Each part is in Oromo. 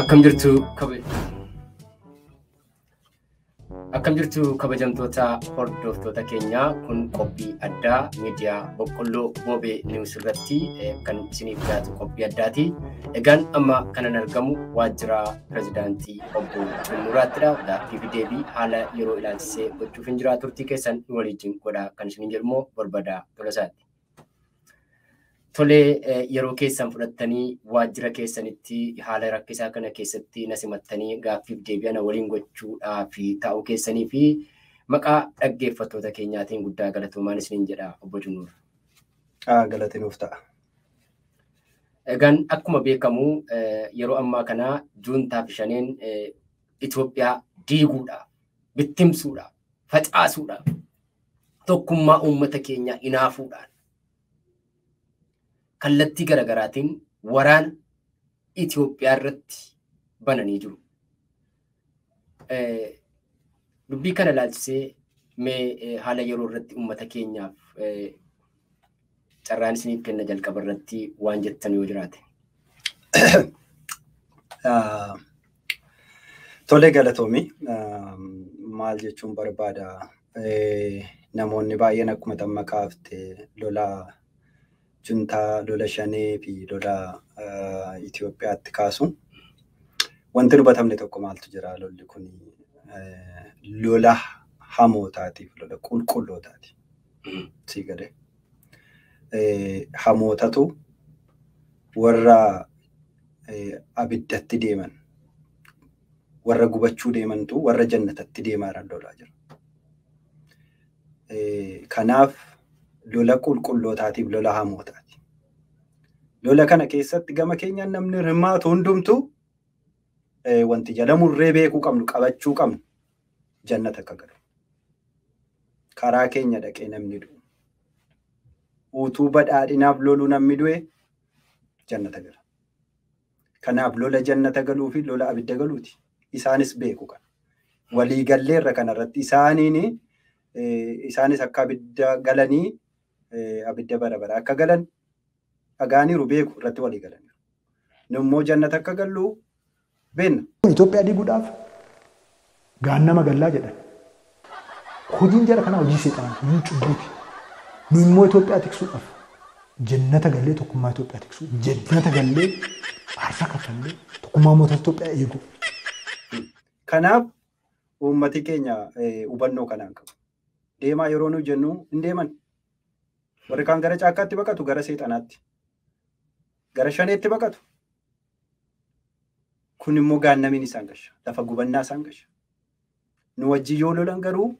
Akkam jirtu kabajamtoota hordoftoota keenyaa, kun qophii addaa miidiyaa Boqqolloo Boobee Niwus irratti kan isiniif dhiyaatu qophii addaati. Egaan amma kanan argamu waajjira pirezidaantii obbo Cunnuraattidha. Gaaffii fi deebii haala yeroo ilaalchisee gochuuf hin jira, turtii keessan nu waliin godhaa kan isiniin jedhu immoo Barbadaa Tolasaati. Tolee, yeroo keessan fudhattanii waajjira keessanitti haala rakkisaa kana keessatti na simattanii gaaffiif deebii ana waliin gochuudhaaf taa'uu keessanii fi maqaa dhaggeeffattoota keenyaatiin guddaa galatoomaan isiniin jedha obbo Junnuur. Galati nuuf ta'a. Egaan akkuma beekamu yeroo ammaa kana juuntaa fi shaneen Itoophiyaa diiguudhaaf, bittimsuudhaaf, facaasuudhaaf, tokkummaa uummata keenyaa inaafuudhaan kallattii garaagaraatiin waraana Itoophiyaa irratti bananii jiru. Dubbii kana ilaalchisee mee haala yeroo irratti uummata keenyaaf carraan isiniif kenna jalqaba irratti waan jettan yoo jiraate. Tole, galatoomi. Maal jechuun barbaada? Namoonni baay'een akkuma tammaqaafte lola juntaa, lola shanee fi lola Itoophiyaatti kaasu. Wanti hubatamne tokko maaltu jira? Lolli kun lola hamootaatiif lola qulqullootaati. Sii galee. Hamootatu warra abiddatti deeman, warra gubachuu deemantu warra jannatatti deemaa jiran lolaa jira. Kanaaf lola qulqullootaatiif lola hamootaati. Lola kana keessatti gama keenyaan namni hirmaatu hundumtuu wanti jala murree beekuu qabnu, qabachuu qabnu, jannata akka galu. Karaa keenya dhaqee namni du'u, utuu badhaadhinaaf loluu namni du'e jannata gala. Kanaaf lola jannata galuu fi lola abidda galuuti. Isaanis beeku kana. Walii galleerra kanarratti isaaniin isaanis akka abidda galanii, abidda bara bara akka galan dhagaaniiru, beeku, irratti walii galaniiru. Nummoo jannata akka gallu beenna. Itoophiyaa diiguudhaaf gaannama gallaa jedhan. Hojiin jara kanaa hojii seexanaa, hojii cubbuuti. Nu immoo Itoophiyaa tiksuudhaaf jannata gallee tokkummaa Itoophiyaa tiksuu, jannata gallee aarsaa kaffallee tokkummaa uummata Itoophiyaa eeguu. Kanaaf uummati keenya hubannoo kanaan qabu. Deemaa yeroo nu jennu hin deeman. Warri kaan gara caakkaatti baqatu, gara seexanaatti. Gara shaneetti baqatu. Kun immoo gaannamiin isaan gasha. Lafa gubannaa isaan gasha. Nu wajjin yoo lolan garuu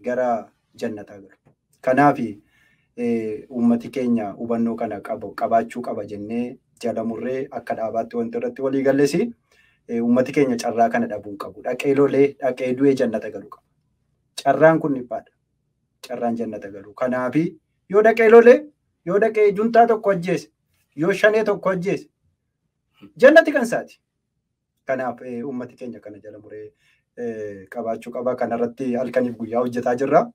gara jannataa galu. Kanaaf uummati keenya hubannoo kana qabu qabaachuu qaba jennee jala murree akka dhaabaatti wanti irratti walii gallesi uummati keenya carraa kana dhabuu hin qabu. Dhaqee lolee, dhaqee du'ee jannata galuu qaba. Carraan kun dhiphaadha. Carraan jannata galu. Kanaaf yoo dhaqee lolee, yoo dhaqee juntaa tokko ajjeese, yoo shanee tokko ajjeese, jannati kan isaati. Kanaaf uummati keenya kana jala muree qabaachuu qaba. Kanarratti halkaniif guyyaa hojjetaa jirra.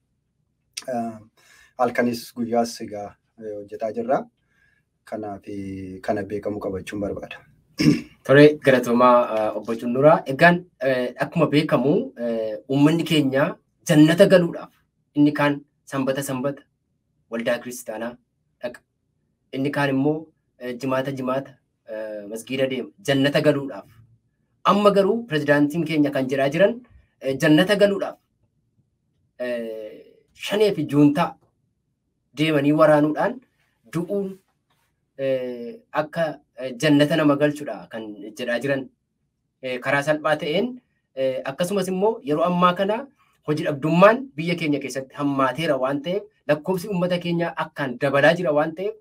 Halkanis guyyaas egaa hojjetaa jirra. Kanaaf kana beekamu qabachuun barbaada. Tole, galatoomaa obbo Cunnuraa. Egaan akkuma beekamu uummanni keenya jannata galuudhaaf inni kaan sanbata sanbata waldaa kiristaanaa dhaqa. Inni kaan immoo jimaata jimaata masgiida deema jannata galuudhaaf. Amma garuu pirezidaantiin keenya kan jedhaa jiran jannata galuudhaaf shanee fi juuntaa deemanii waraanuudhaan du'uun akka jannata nama galchudha kan jedhaa jiran karaa salphaa ta'een. Akkasumas immoo yeroo ammaa kana hojii dhabdummaan biyya keenya keessatti hammaateera waan ta'eef, lakkoofsi uummata keenyaa akkaan dabalaa jira waan ta'eef,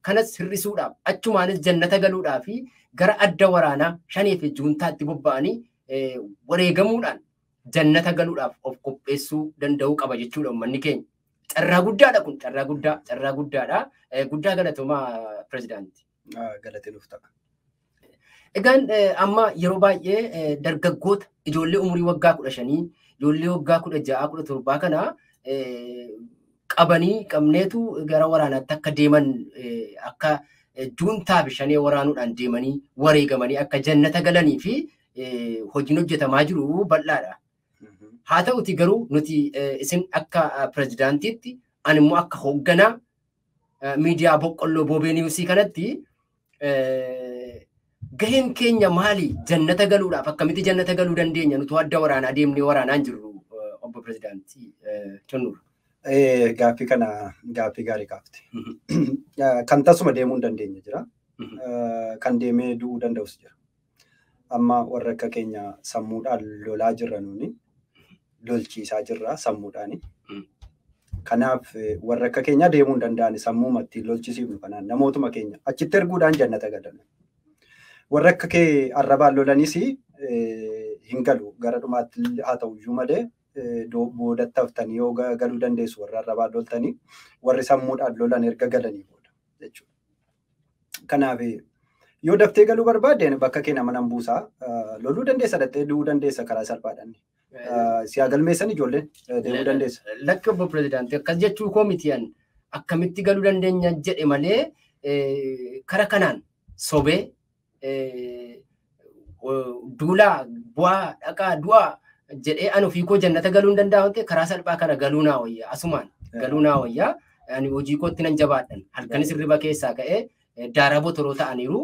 kanas hir'isuudhaaf achumaanis jannata galuudhaa fi gara adda waraanaa shanee fi juuntaatti bobba'anii wareegamuudhaan jannata galuudhaaf of qopheessuu danda'uu qaba jechuudha uummanni keenya. Carraa guddaadha kun, carraa guddaa, carraa guddaadha. Guddaa galatoomaa pirezidaantii. Galatee nuuf ta'a. Egaan amma yeroo baay'ee dargaggoota ijoollee umurii waggaa 15, ijoollee waggaa 16, 17 kana qabanii qabneetu gara waraanaatti akka deeman akka juuntaa fi shanee waraanuudhaan deemanii wareegamanii akka jannata galanii fi hojiin hojjetamaa jiru bal'aadha. Haa ta'uti garuu nuti isin akka pirezidaantiitti ani immoo akka hoogganaa miidiyaa Boqqolloo Boobee Niwusii kanatti gaheen keenya maali jannata galuudhaaf akkamitti jannata galuu dandeenya nuti adda waraanaa deemnee waraanaan jirru obbo Pirezidaantii Tunnuura. Gaaffii kana gaaffii gaarii kaafte. Kan tasuma deemuu hin dandeenye jira. Kan deemee du'uu danda'us jira. Amma warra akka keenya sammuudhaan lolaa jirra nuuni. Lolchiisaa jirra sammuudhaani. Kanaaf warra akka keenyaa deemuu hin danda'ani sammuumatti lolchisiifnu kanaan namootuma keenya achitti erguudhaan jannata galan. Warra akka kee arrabaan lolanis hin galu gara dhumaatti haa ta'u iyyuu malee boodatti haftanii yoo galuu dandeessu warra arrabaan loltanii warri sammuudhaan lolan erga galanii booda jechuudha. Kanaaf yoo daftee galuu barbaadde bakka kee nama nan buusaa loluu dandeessa dhattee du'uu dandeessa karaa salphaadhaan. Siyaa galmeessan ijoolleen deemuu dandeessa. Lakki obbo Pirezidaantii akkas jechuu koo miti an akkamitti galuu dandeenya jedhe malee kara kanaan sobee duulaa bu'aa dhaqaa du'aa jedhee ani ofii koo jannata galuu hin danda'u ta'e karaa salphaa kana galuu naa wayya asumaan galuu naa wayya ani hojii kootti nan jabaadhan halkanis hirriba keessaa ka'ee daaraa botoroo ta'aniiru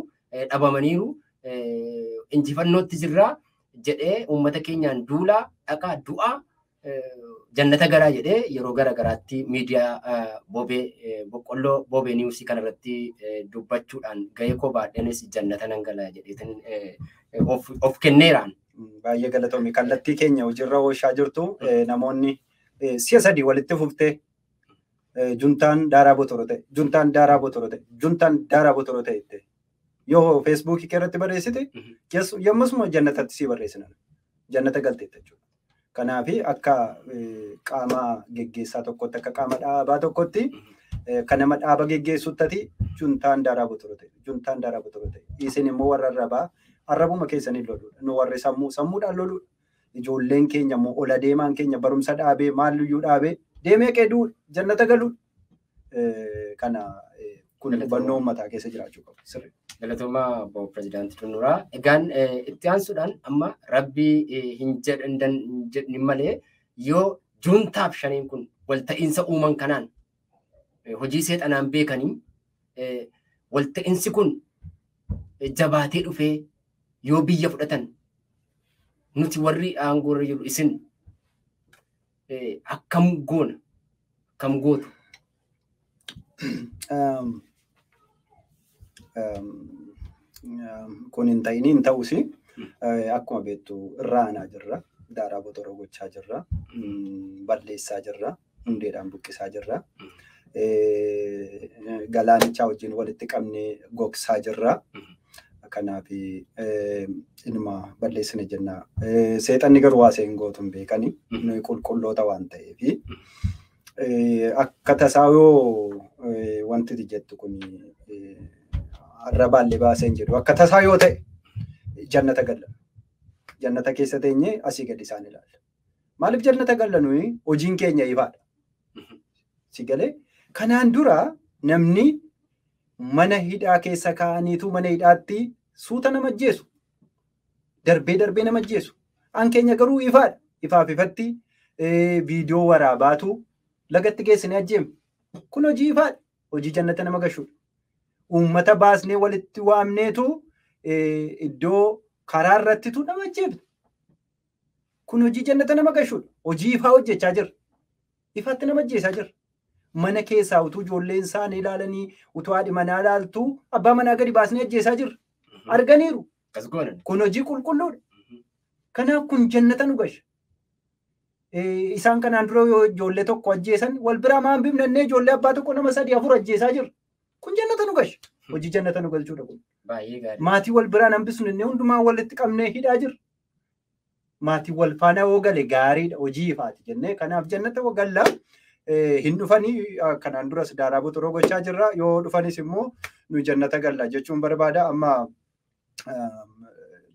dhabamaniiru injifannootti jirraa jedhee uummata keenyaan duulaa dhaqaa du'aa jannata galaa jedhee yeroo gara garaatti miidiyaa Boobee Boqqolloo Boobee Niwusii kanarratti dubbachuudhaan gahee koo baadheenis jannata nan gala jedheetin of kenneeraan. Baay'ee galatoomi. Kallattii keenya hojiirra oolchaa jirtu namoonni si'a sadii walitti fuftee juntaan daaraa botoroo ta'e, juntaan daaraa botoroo ta'e, juntaan daaraa botoroo ta'e jettee yoo feesbuukii kee irratti barreessite yommusuma jannatatti sii barreessina. Jannata galteetta jechuudha. Kanaaf akka qaama geggeessaa tokkotti akka qaama dhaabaa tokkotti kan nama dhaaba geggeessuttati juntaan daaraa botoroo ta'e, juntaan daaraa botoroo ta'e. Isin immoo warra arrabaa arrabuma keessaniin loluudha. Nu warri sammuu sammuudhaan loluudha. Ijoolleen keenya immoo ola deemaan keenya barumsa dhaabee maalluyyuu dhaabee deemee qeeduu jannata galuudha. Kana kun hubannoo uummataa keessa jiraachuu qabu. Sirrii. Galatoomaa obbo Pirezidaantii Tunnuraa. Egaan itti aansuudhaan amma rabbii hin jedhin malee yoo juuntaaf shaniin kun walta'iinsa uuman kanaan hojii seexanaan beekanii walta'iinsi kun jabaatee dhufee yoo biyya fudhatan nuti warri aangoorra jiru isin akkam goona akkam gootu? Kun hin ta'in hin ta'us akkuma beektu irra aanaa jirra. Daaraa botoroo gochaa jirra. Balleessaa jirra. Hundeedhaan buqqisaa jirra. Galaanichaa wajjin walitti qabnee gogsaa jirra. Kanaaf inuma balleessine jenna. Seexanni garuu waa seen gootu hin beekani. Nuyi qulqulloota waan ta'eef. Akka tasaa yoo wanti jettu kun arrabaallee baasee hin jedhu. Akka tasaa yoo ta'e jannata galla. Jannata keessa teenyee asii gadi isaan ilaalla. Maaliif jannata galla nuyi hojiin keenya ifaadha. Si galee kanaan dura namni mana hidhaa keessa kaa'aniitu mana hidhaatti suuta nama ajjeesu. Darbee darbee nama ajjeesu. An keenya garuu ifaadha. Ifaaf ifatti viidiyoo waraabaatu lagatti geessinee ajjeemne. Kun hojii ifaadha. Hojii jannata nama gashuudha. Uummata baasnee walitti waamneetu iddoo karaa irrattitu nama ajjeefne. Kun hojii jannata nama gashuudha. Hojii ifaa hojjechaa jirra. Ifaatti nama ajjeesaa jirra. Mana keessaa utuu ijoolleen isaanii ilaalanii utuu haadhi manaa ilaaltu abbaa manaa gadi baasnee ajjeesaa jirra. Arganiiru. Kun hojii qulqulluudha. Kanaaf kun jannata nu gasha. Isaan kanaan dura yoo ijoollee tokko ajjeesan wal biraa maan bifnannee ijoollee abbaa tokko nama sadii afur ajjeesaa jirra. Kun jannata nu gasha. Hojii jannata nu galchuudha kun. Maatii wal biraan hambisnu inni hundumaa walitti qabnee hidhaa jirra. Maatii wal faana yoo gale gaariidha hojii ifaati jennee kanaaf jannata gallaa hin dhufanii kanaan duras daaraa botoroo gochaa jirra. Yoo dhufanis immoo nu jannata galla jechuun barbaada. Amma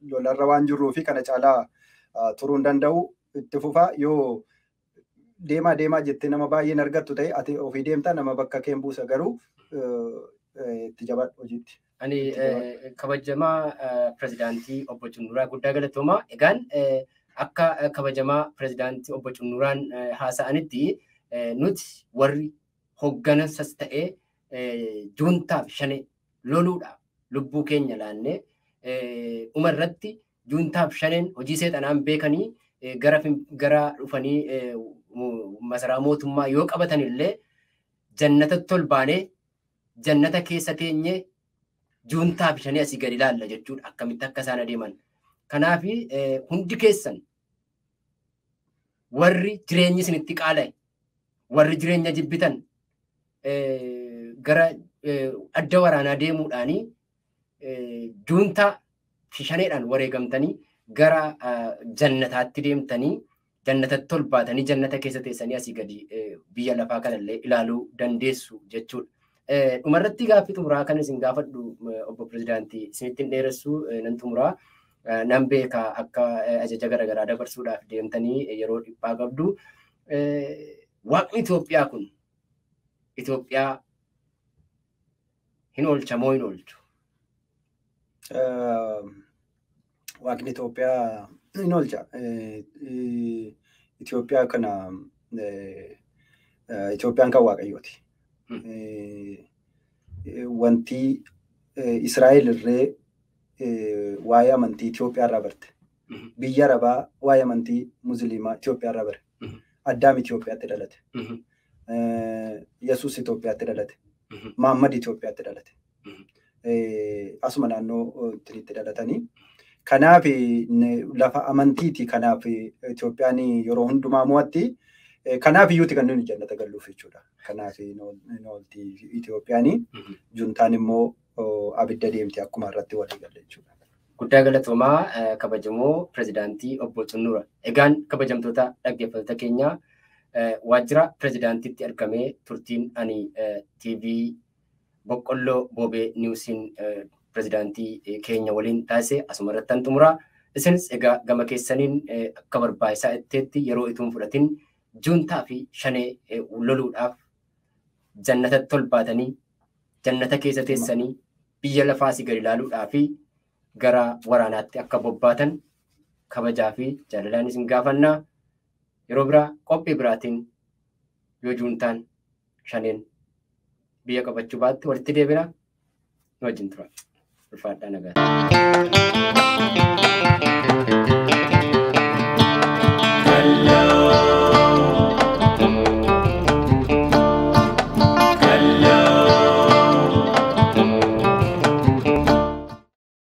lolarra waan jirruu fi kana caalaa turuu hin danda'u itti fufaa yoo deemaa deemaa jettee nama baay'een argattu ta'e ati ofii deemtaa nama bakka keen buusa garuu Itti jabaadhu hojiitti. Ani kabajamaa pirezidaantii obbo Cunnuraa guddaa galatoomaa. Egaan akka kabajamaa pirezidaantii obbo Cunnuraan haasa'anitti nuti warri hogganasas ta'ee juuntaaf shane loluudhaaf lubbuu keenya laannee dhuma irratti juuntaaf shaneen hojii seexanaan beekanii gara dhufanii masaraa mootummaa yoo qabatan illee jannatatti ol baanee jannata keessa teenyee juuntaaf shanee asii gadi ilaalla jechuudha akkamitti akka isaan adeeman. Kanaaf hundi keessan warri jireenyi isinitti qaala'e warri jireenya jibbitan gara adda waraanaa deemuudhaanii juuntaa fi shaneedhaan wareegamtanii gara jannataatti deemtanii jannatatti ol baatanii jannata keessa teessanii asii gadi biyya lafaa kanallee ilaaluu dandeessu jechuudha. Dhumarratti gaaffii xumuraa kan isin gaafadhu obbo Pirezidaantii isinitti hin dheeressu nan xumuraa. Nan beeka akka ajaja garaagaraa dabarsuudhaaf deemtanii yeroo dhiphaa qabdu. Waaqni Itoophiyaa kun Itoophiyaa hin oolcha moo hin oolchu? Waaqni Itoophiyaa hin oolcha. Itoophiyaa kana Itoophiyaan kan Waaqayyooti. Wanti Israa'el irree waa'ee amantii Itoophiyaa irraa barte. Biyya Arabaa waa'ee amantii Musliimaa Itoophiyaa irraa bare. Addaam Itoophiyaatti dhalate. Yesuus Itoophiyaatti dhalate. Mahammad Itoophiyaatti dhalate. Asuma naannoo itti dhalatanii. Kanaaf lafa amantiiti. Kanaaf Itoophiyaan yeroo hundumaa mo'atti. Kanaaf iyyuuti kan nuyi jannata galluuf jechuudha. Kanaaf hin oolti Itoophiyaan. Juntaan immoo abidda deemti akkuma irratti walii galle jechuudha. Guddaa galatoomaa kabajamoo pirezidaantii obbo Cunnuraa. Egaan kabajamtoota dhaggeeffattoota keenyaa waajjira pirezidaantiitti argamee turtiin ani TV Boqqolloo Boobee Niwusiin pirezidaantii keenya waliin taasise asuma irratti xumuraa. Isinis egaa gama keessaniin akka barbaachisaa itteetti yeroo ituun fudhatin juuntaa fi shanee loluudhaaf jannatatti ol baatanii jannata keessa teessanii biyya lafaa asii gadi ilaaluudhaa fi gara waraanaatti akka bobbaatan kabajaa fi jaalalaan isin gaafannaa. Yeroo biraa qophii biraatiin yoo juuntaan shaneen biyya qabachuu baatte walitti deebina nu wajjin tura. Ulfaadhaa nagaatti.